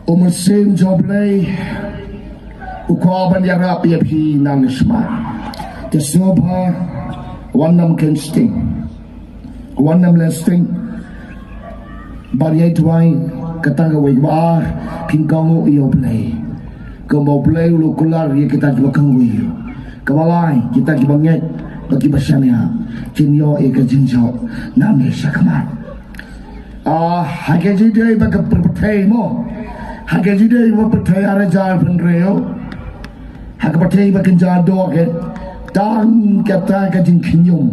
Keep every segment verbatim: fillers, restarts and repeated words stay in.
U Mynsiem jong U Blei u kwah ban ïarap ïa phi nangne shakhmat. Te sngewbha wan nym kren sting, wan nym leh sting. Ba ïa duwai, kata kawei. Kaba ar, phin kohnguh ïa U Blei. Kumba U Blei u la kular ïa kita kiba kohnguh ïa u. Kaba lai, kita kiba ngeit bad kiba shaniah kin ïoh ïa ka jingjop nangne shakhmat. Ah, ha ka jingdei ba ka pyrthei mo. Ha ka jingdei ba pyrthei ar hajar arphew hynriew. Ha ka pyrthei ba kynja doh, tang kata ka jingkhñium.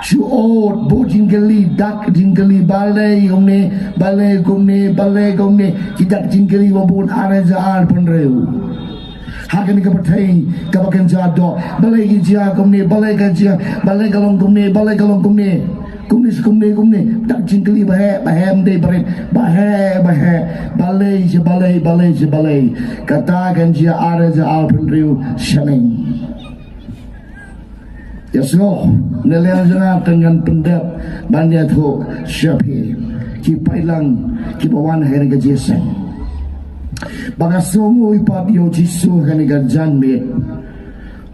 Shu ot bun jingkylli, dak jingkylli, balei kumne, balei kumne, balei kumne. Ki dak jingkylli ba bun ar hajar arphew hynriew. Ha kane ka pyrthei kaba kynja doh, balei ki jia kumne, balei ka jia, balei ka long kumne, balei ka long kumne. Kumne shi kumne, kumne. Dak jingkylli ba heh, ba heh, ym dei barit, ba heh, ba heh. Balei shi balei, balei shi balei. Kata kan jia ar hajar arphew hynriew shaneng. Ïa sngew, ne leh jong nga te ngan pyndep ban ïathuh sha phi, ki paidlang kiba wan ha kane ka jingïaseng. Ba nga sngewnguh pat ïa U Jisu ha kane ka janmiet.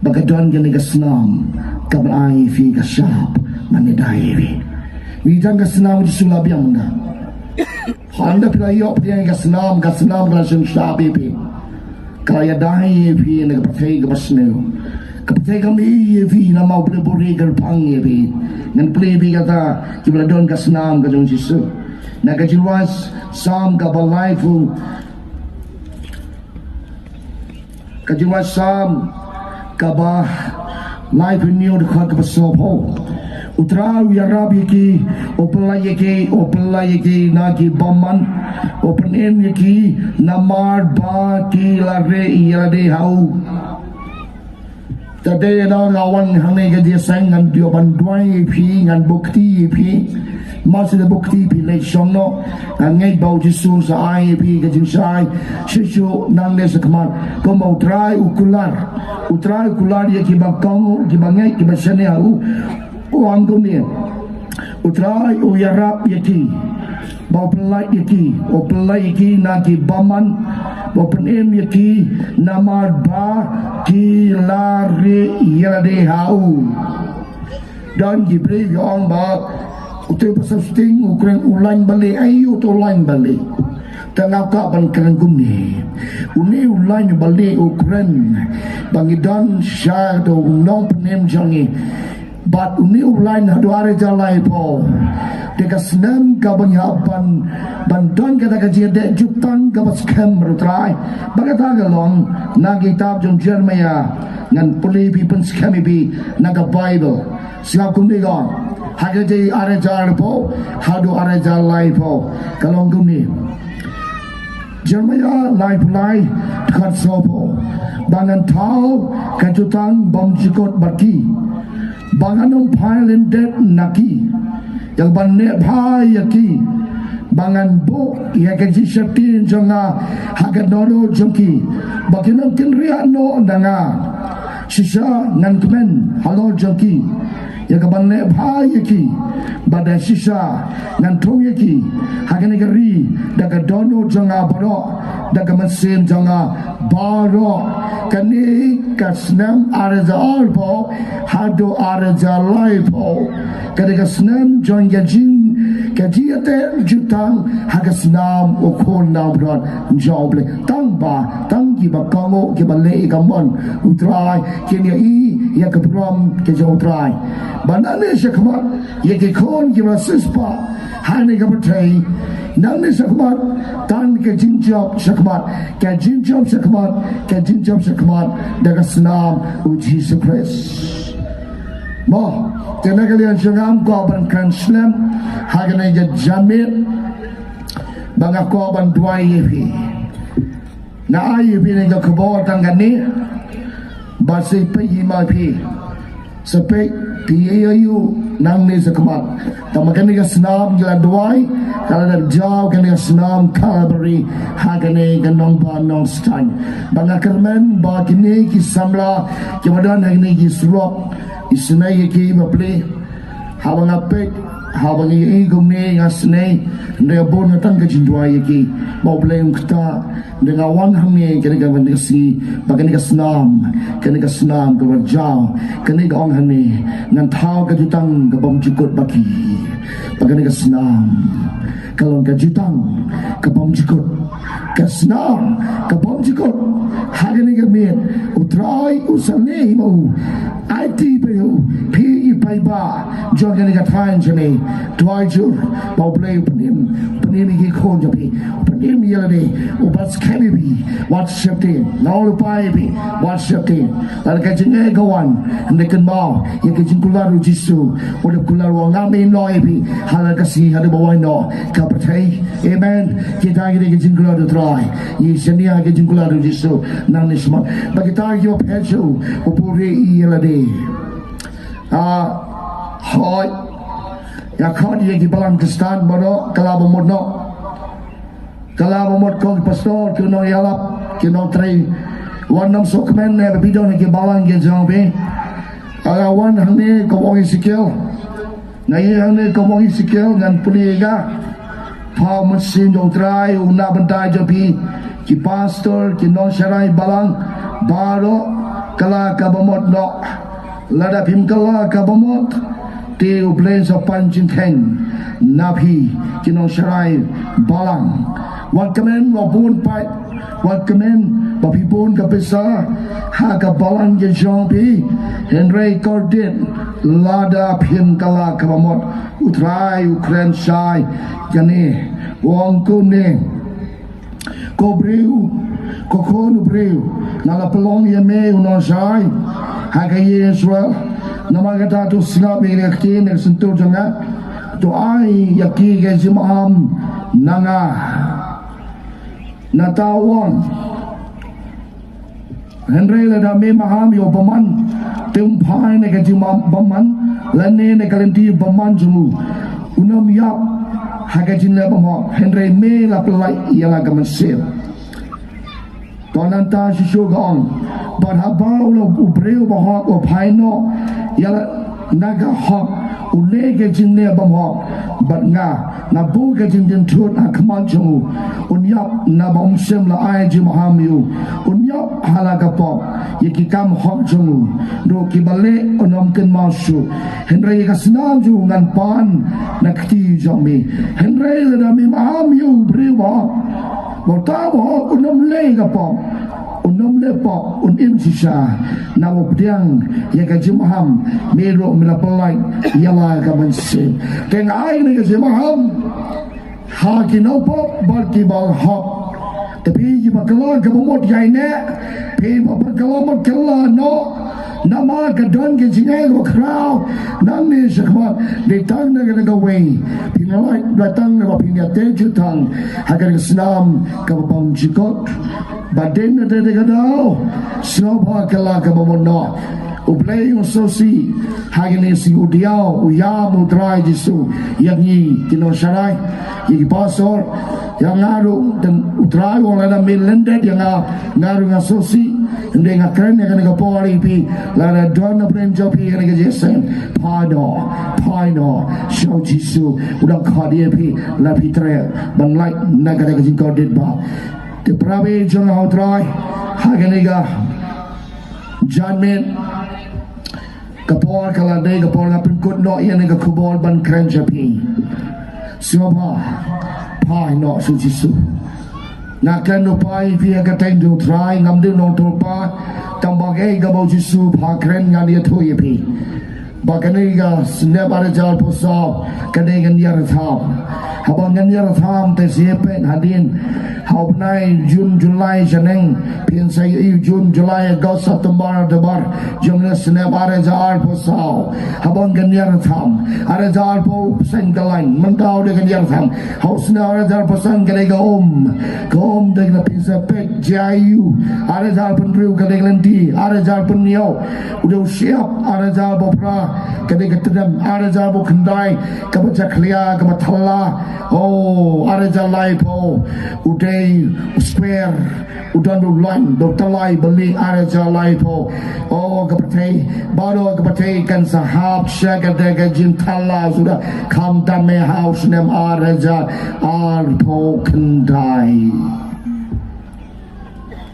Ba ka don kane ka snam kaban ai ïa phi ka shap ban ïada ïa phi. Ngi don ka snam U Jisu la biang mynta. Hynda phi la ïoh pdiang ïa ka snam, ka snam ka la shon shap ïa phi. Ka la ïada ïa phi na ka pyrthei kaba sniew. Ka pyrthei kam ïohi ïa phi namar u pule buri kyrpang ïa phi. Ngan plie ïa phi kata, kiba la don ka snam ka jong U Jisu. Na ka jingwan Salm kaba laiphew Ka jingwan Salm kaba laiphew hynñiew, dkhot kaba sawphew. U Trai u ïarap ïa ki, u pyllait ïa ki, u pyllait ïa ki na ki bymman, u pynim ïa ki namar ba ki la rieh ïa lade ha u. Te dei na nga wan hangne ka jingïaseng ngan ïoh ban duwai ïa phi, ngan bukti ïa phi. Mar shu da bukti phi leit shong noh. Nga ngeit ba U Jisu un sa ai ïa phi ka jingshai shisha nangne shakhmat. Kumba U Trai u kular, U Trai u kular ïa kiba kohnguh, kiba ngeit, kiba shaniah ha u. U ong kumne. U Trai u ïarap ïa ki. Ba u pyllait ïa ki, u pyllait ïa ki na ki bymman, ba u pynim ïa ki namar ba ki la rieh ïa lade ha u. Don ki briew ki ong ba uto u Pastor Sting u kren u lain balei, aïu uto u lain balei. Te nga kwah ban kren kumne. Une u lain balei u kren ba ngi don sha uto u nongpynim jong ngi. Bad une u lain haduh ar hajar laiphew. Te ka snem kaba ngi hap ban, ban don kata ka jingïadei jutang kaba skhem bad U Trai. Ba kata ka long na ka kitab jong u Jeremiah, ngan pule ïa phi, pynskhem ïa phi na ka Baibl. Sngap kumne ka ong. Ha ka jingïadei ar hajar laiphew haduh ar hajar laiphew. Ka long kumne. Jeremiah laiphew lai, dkhot sawphew. Ba ngan thaw ka jutang bymjukut bad ki. Ba ngan ym phai lyndet na ki. Ïa kaban lehbha ïa ki. Ba ngan buh ïa ka jingsheptieng jong nga ha ka dohnud jong ki. Ba kin ym kynriah noh na nga. Shisha ngan kmen halor jong ki. Ïa kaban lehbha ïa ki. Bad da shisha ngan thung ïa ki ha kane ka ri da ka dohnud jong nga baroh, da ka mynsiem jong nga baroh. Kane ka snem ar hajar arphew haduh ar hajar laiphew. Kane ka snem jong ka jing, ka jingïateh jutang ha ka snam U Khun Nongpynïaid jong U Blei. Tang ba, tang kiba kohnguh, kiba leh ïa ka mon U Trai kin ïohi ïa ka burom ka jong U Trai. Ba nangne shakhmat ïa ki khun kiba siewspah hangne ka pyrthei, nangne shakhmat tang ka jingjop shakhmat, ka jingjop shakhmat, ka jingjop shakhmat da ka snam U Jisu Khrist. Mo, te na ka liang jong nga nga kwah ban kren slem ha kane ka janmiet. Ba nga kwah ban duwai ïa phi. Nga ai ïa phi kane ka khubor tang kane. Ba sa peit hi ma phi. Sa peit phi ïa ïoh nangne shakhmat. Tang ba kane ka snam ngi la duwai, ka la dep jaw kane ka snam Calvary ha kane ka nongbah Nongstoiñ. Ba nga kyrmen ba kine ki samla kiba don ha kine ki surok, isynei ïa ki ba plie. Haba nga peit Haba ngi ïohi kumne nga sngew, hynrei bun nga tang ka jingduwai ïa ki ba U Blei un kyrta. Hynrei nga wan hangne kane ka, kane ka sngi, ba kane ka snam, kane ka snam kaba jaw, kane ka ong hangne, ngan thaw ka jutang ka bymjukut ba ki, ba kane ka snam ka long ka jutang ka bymjukut. Ka snam ka bymjukut. Ha kane ka miet U Trai u sangeh ïa u. Aiti phi, phi i paidbah jong kane ka thaiñ jong ngi. Duwai jur ba U Blei u pynim, pynim ïa ki khun jong phi, pynim ïa lade, u ban skhem ïa phi. Wat sheptieng, nga ong lypa ïa phi, wat sheptieng. Lada ka jingeh ka wan, hynrei kynmaw ïa ka jingkular U Jisu, u dep kular, u ong ngam ïehnoh ïa phi ha la ka sngi haduh ba wan noh ka pyrthei. Amen. Kita ki dei ki jingkular U Trai. Ngi shaniah ki jingkular U Jisu nangne shakhmat. Ba kita kiba phet shuh, u pure ïa lade. Ah, hooid. Ïa khot ïa ki balang Khristan baroh, kylla ba mut noh. Kylla ba mut, ko ki pastor, ki nongïalap, ki nongtrei. Wat nym sngewkmen ne ba phi don ha ki balang ki jong phi. Nga wan hangne kum u ong Esekiel. Nga ïeng hangne kum u ong Esekiel, ngan pule ïa ka. Pha u Mynsiem jong U Trai un nah bynta jong phi, ki pastor, ki nongsharai balang baroh, kylla ka ba mut noh. Lada phim kylla ka ba mut, te U Blei un sa pan jingkheiñ na phi ki nongsharai balang. Wat kmen ba bun paid, wat kmen ba phi bun ka pisa ha ka balang ka jong phi, hynrei kordit lada phim kylla ka ba mut. U Trai u kren shai kane, u ong kumne. Ko briew, ko khun u briew, nga la pynlong ïa me u nongsharai ha ka ïing Israel. Namar kata to sngap ïa ka ktien ka syntur jong nga, to ai ïa ki ka jingmaham na nga. Nangta u ong, hynrei lada me maham ïa u bymman, te um phai na ka jingbymman lane na ka lynti bymman jong u. Un ym ïap ha ka jingleh bymhok, hynrei me la pyllait ïa la ka mynsiem. To nangta shisha ka ong, bad haba u la u briew bahok u phai noh ïa la na ka hok, u leh ka jingleh bymhok bad nga, nga buh ka jingdon thut ha khmat jong u. Un ïap naba um shym la ai jingmaham ïa u. Un ïap ha la ka pop ïa ki kam hok jong u. Ruh kiba leh un ym kynmaw shuh. Hynrei ïa ka snam jong u ngan pan na ka kti jong me. Hynrei lada me maham ïa u briew ba, ba uta ba un ym leh ka pop. Un ym leh pop, un im shisha. Naba u pdiang ïa ka jingmaham, me ruh me la pyllait ïa la ka mynsiem. Te nga ai kane ka jingmaham ha ki nongpop bad kiba hok. Te phi kiba kylla ka ba mut ïaineh, phi ba kylla mut kylla noh. Namar ka don ka jingeh kaba khraw nangne shakhmat. Dei tang na kane kawei, phin ïalait, dei tang naba phin ïateh jutang ha kane ka snam kaba bymjukut. Ba dei na kata ka daw, sngewbha kylla ka ba mut noh. U Blei un sngewsih ha kane ka sngi, u diaw, u ïam U Trai Jisu ïa ngi ki nongsharai, ïa ki pastor, ïa nga ruh, te U Trai u ong lada me lyndet ïa nga, nga ruh nga sngewsih. Hynrei nga kren ïa kane ka por ïa phi, lada don na pdeng jong phi kane ka jingïaseng, phai noh, phai noh sha U Jisu, u dang khot ïa phi, lada phi treh ban lait na kane ka jingkordit ba. Te para bangeit jong nga ha U Trai, ha kane ka janmiet, ka por ka la dei ka por nga pynkut noh ïa kane ka khubor ban kren sha phi. Sngewbha phai noh sha U Jisu. Nga kren lypa ïa phi ha ka kyrteng jong U Trai, ngam dei nongthoh lypa, tang ba kaei kaba U Jisu u kren ngan ïathuh ïa phi. Ba kane ka snem ar hajar arphew saw, kane ka niar tham. Haba ngan niar tham te shisha peit hadien, ha u bnai Jun, Julai, shaneng, phin sa ïohi Jun, Julai, August, September, December jong kane ka snem ar hajar arphew saw. Haba ngan niar tham, ar hajar arphew san ka lain, mynta u dei ka niar tham. Ha u snem ar hajar arphew san ka dei ka um, ka um dei ka, phin sa peit, J I U, ar hajar arphew hynriew ka dei ka lynti, ar hajar arphew hynñiew u dei u shyiap, ar hajar arphew phra ka dei ka tdem, ar hajar arphew khyndai kaba jakhlia, kaba thala, Oh, ar hajar laiphew u dei u square, u don u lain, u tyllai bali, ar hajar laiphew. Oh, ka pyrthei, baroh ka pyrthei kan sa hap sha kata ka jingthala suda, khamtam me ha u snem ar hajar arphew khyndai.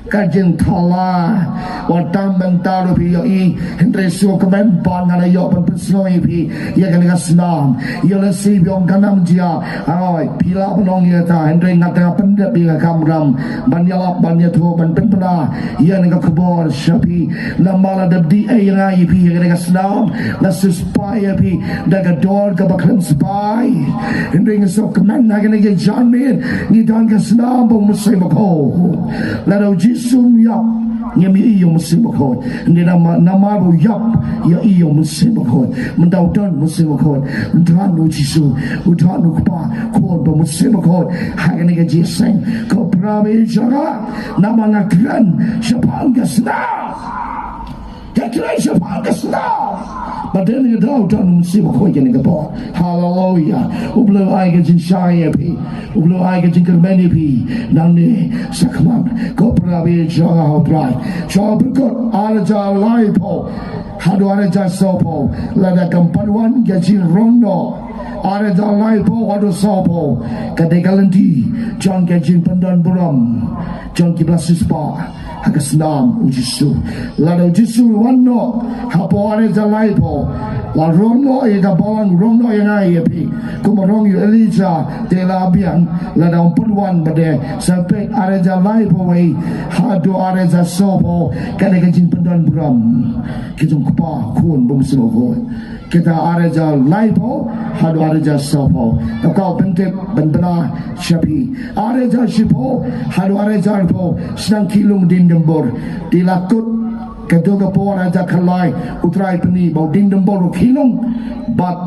Ka jingthala, wat tang mynta ruh phi ïohi, hynrei sngewkmen ba ngan ïoh ban pynsngew ïa phi ïa kane ka snam. Ïoh lehse phi ong kan ym jia, hooid, phi lah ban ong ïa kata, hynrei nga tang pyndep ïa ka kamram ban ïalap, ban ïathuh, ban pynbna ïa kane ka khubor sha phi. Namar lada dei ïa nga ïa phi ïa kane ka snam, nga sngewspah ïa phi da ka dor kaba khlem spah. Hynrei nga sngewkmen ha kane ka janmiet ngi don ka snam ba u Mynsiem Bakhuid. Lada u Jisu um ïap, ngim ïohi ïa u Mynsiem Bakhuid. Hynrei namar, namar u ïap, ïohi ïa u Mynsiem Bakhuid. Mynta u don u Mynsiem Bakhuid. U don u Jisu, u don u Kpa, Khun bad u Mynsiem Bakhuid. Ha kane ka jingïaseng, ko para bangeit jong nga, namar nga kren shaphang ka snam. Ka kren shaphang ka snam. Ba dei ne ka daw don u Mynsiem Bakhuid kane ka por. Haleluya. U Blei ai ka jingshai ïa phi. U Blei ai ka jingkyrmen ïa phi. Nangne shakhmat, ko para bangeit jong nga ha U Trai. Sha u Pynkut ar hajar laiphew haduh ar hajar sawphew, lada kam pat wan ka jingrong noh ar hajar laiphew haduh sawphew, ka dei ka lynti jong ka jingpyndonburom jong kiba la siewspah ha ka snam u Jisu. Lada u Jisu u wan noh hapoh ar hajar laiphew, la rong noh ïa ka balang, rong noh ïa nga ïa phi, kumba rong ïa u Elijah, te la biang. Lada um pat wan, ba dei sa peit ar hajar laiphew wei haduh ar hajar sawphew, ka dei ka jingpyndonburom ka jong u Kpa, Khun bad u Mynsiem Bakhuid. Kita ar hajar laiphew haduh ar hajar sawphew. Te ka ban tip, ban bna sha phi, ar hajar shiphew haduh ar hajar arphew, sdang khih lung dien dumbur. Te la kut, kato ka por ha ka jaka lai, U Trai pyni ba u dien dumbur u khih lung. Bad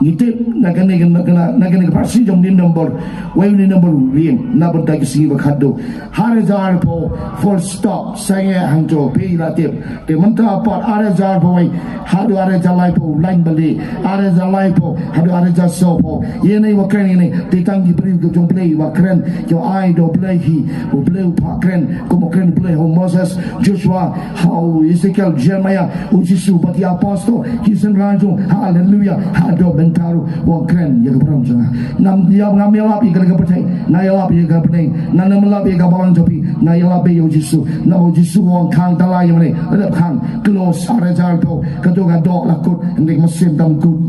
ngi tip na kane, na kane, na kane ka pharshi jong dien dumbur, wei u dien dumbur u ïeng na bynta ki sngi ba khatduh. Ar hajar arphew, full stop, sangeh hangto, phi la tip. Te mynta pat ar hajar arphew wei haduh ar hajar laiphew, lain bali, ar hajar laiphew haduh ar hajar sawphew. Ïa ngi wa kren ïa ngi, te tang ki briew ki jong U Blei wa kren, ki wa ai da U Blei hi, U Blei u phah kren, kum u kren U Blei ha u Moses, Joshua, ha u Ezekiel, Jeremiah, u Jisu bad ki apostol, ki synran jong, haleluya, haduh mynta ruh wa kren ïa ka burom jong nga. Ngam ïa, ngam ïalap ïa ka pyrthei, nga ïalap ïa ka pyrthei, ngam ïalap ïa ka balang jong phi, nga ïalap ïa u Jisu. Namar u Jisu u ong khang, tala ïa mane, lep khang, close, ar hajar arphew, kato ka doh la kut, hynrei ka mynsiem kam kut.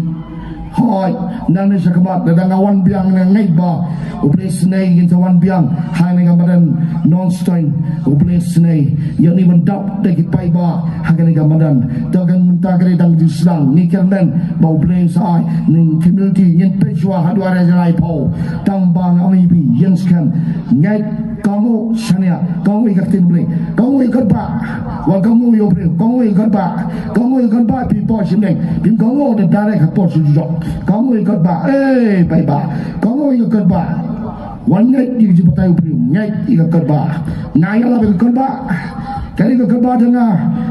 Hooid, nangne shakhmat, lada nga wan biang, nga ngeit ba U Blei isynei ngin sa wan biang ha kane ka madan Nongstoiñ. U Blei isynei, ïa ngi ban dap da ki paidbah ha kane ka madan. Te kan mynta ka dei tang jingsdang, ngi kyrmen ba U Blei sa ai, ngi community ngin peit shuwa haduh ar hajar laiphew. Tang ba nga ong ïa phi, ïeng skhem, ngeit, kohnguh shaniah, kohnguh ïa ka ktien Blei, kohnguh ïa ka kyrpad, wat kohnguh ïa u briew, kohnguh ïa ka kyrpad, kohnguh ïa ka kyrpad, phi por shim neng, phim kohnguh da direct ha por shu jok, kohnguh ïa ka kyrpad, eh, paidbah, kohnguh ïa ka kyrpad, wat ngeit ïa ka jingbatai u briew, ngeit ïa ka kyrpad, nga ïalap ïa ka kyrpad, kane ka kyrpad jong nga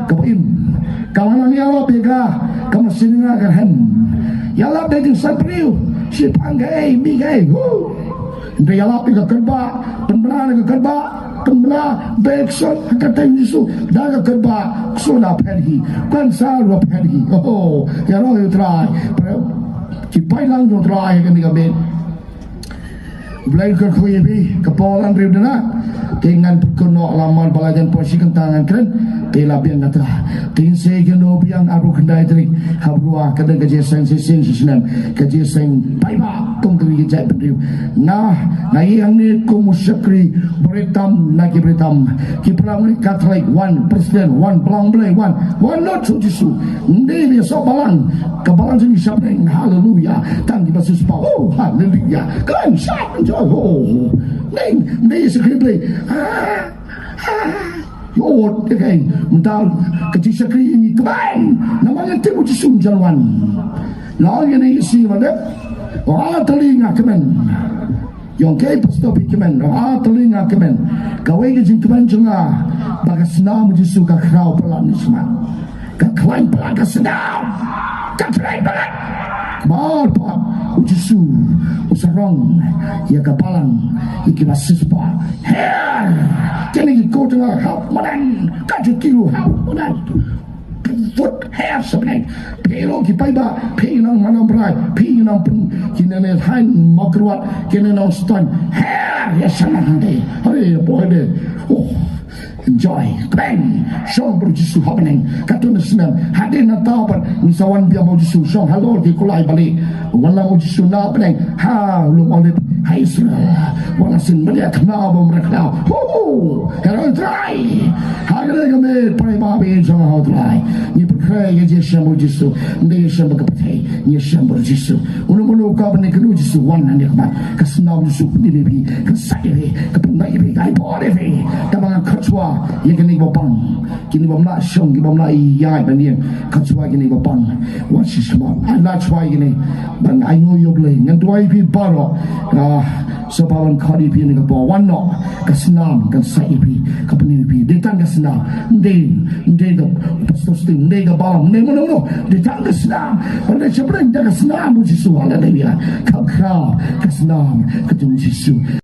kaba im, kaba nga ïalap ïa ka, ka mynsiem nga ka rhem, ïalap ïa ka jingsan briew, shaphang kaei, mih kaei, huh. Hynrei ïalap ïa ka kyrpad, pynbna ïa ka kyrpad, pynbna, beh ksuid ha ka kyrteng Jisu, da ka kyrpad, ksuid la phet hi, cancer la phet hi. Oh, ïaroh ïa U Trai. Ki paidlang jong U Trai ha kane ka miet. U Blei un kyrkhu ïa phi, ka por la hynriew dana. Te ngan pynkut noh, la mar ba la jan por shi kynta ngan kren. Te la biang kata. Te ngin sa ïakynduh biang arphew khyndai tarik ha Bedowa, ka don ka jingïaseng shisien shisnem, ka jingïaseng paidbah kum ka ri ka jaitbynriew. Nga, nga ïeng hangne kum u shakri ba rit tam na ki ba rit tam. Ki Balang Katholik wan, Presbyterian wan, Balang Blei wan, wan lut sha u Jisu. Ym dei ba ïasoh balang, ka balang jong ngi sha bneng, haleluya. Tang kiba siewspah, oh, haleluya. Kren shai, enjoy, oh. Ym dei, ym dei shakri Blei. Ah, ah. Ïoh, te kaei, mynta ka jingshakri ïa ngi kmen. Namar ngi tip u Jisu un jan wan. Nga ong ïa ngi shi ma dep. Ong, ah, tylli nga kmen. Ïong, kaei pastor phi kmen? Ong, ah, tylli nga kmen. Kawei ka jingkmen jong nga ba ka snam u Jisu ka khraw palat, ngi smat. Ka khlaiñ palat ka snam. Ka khlaiñ palat. Kmar pat u Jisu. Sarong ïa ka balang, ïa kiba sispah. Her! Kine ki kut nga hap madan, ka ju kilo hap madan. Vut her sa bneng. Phi long ki paidbah, phi nang manam brai, phi nang pun, kine ne hain makrwat, kine nang stan. Her! Ïa sana hande. Hare boy de. Oh. Enjoy. Bang. Shong bro Jisu ha bneng. Katun snem. Hadien nangta pat ngi sa wan biang bro Jisu. Shong halor ki kulai bali. Wan lang bro Jisu na bneng. Ha Lum Olib. Ha Israel. Wan lang sin bali khna bom rek khna. Hu hu. Hero Trai. Ha kane ka met prai ba bi jong ha Trai. Ngi pyrkhat ïa ka jingshem bro Jisu. Ngi shem ba ka pyrthei. Ngi shem bro Jisu. Uno uno ka bneng kano Jisu wan na ne khmat. Ka snam Jisu pyndim ïa phi. Ka sai ïa phi. Ka pynbai ïa phi. Ka ai bor ïa phi. Tang ba ngan kyrchwa ïa kine ba pang. Kine bym lah shong, kine bym lah ïaid ban ïeng. Kyrchwa kine ba pang. Wan shisha. Ai lad shwa ïa kine. Ban ai nguh ïa U Blei. Ngan duwai ïa phi baroh. Ah, sngewbha ban khot ïa phi ne ka por. Wan noh. Ka snam kan sai ïa phi. Ka pyndim ïa phi. Dei tang ka snam. Dei, dei ka pastor Sting, dei ka balang, dei mano mano. Dei tang ka snam. Ban dei sha bneng da ka snam u Jisu. Haleluya. Kham khraw ka snam ka jong u Jisu.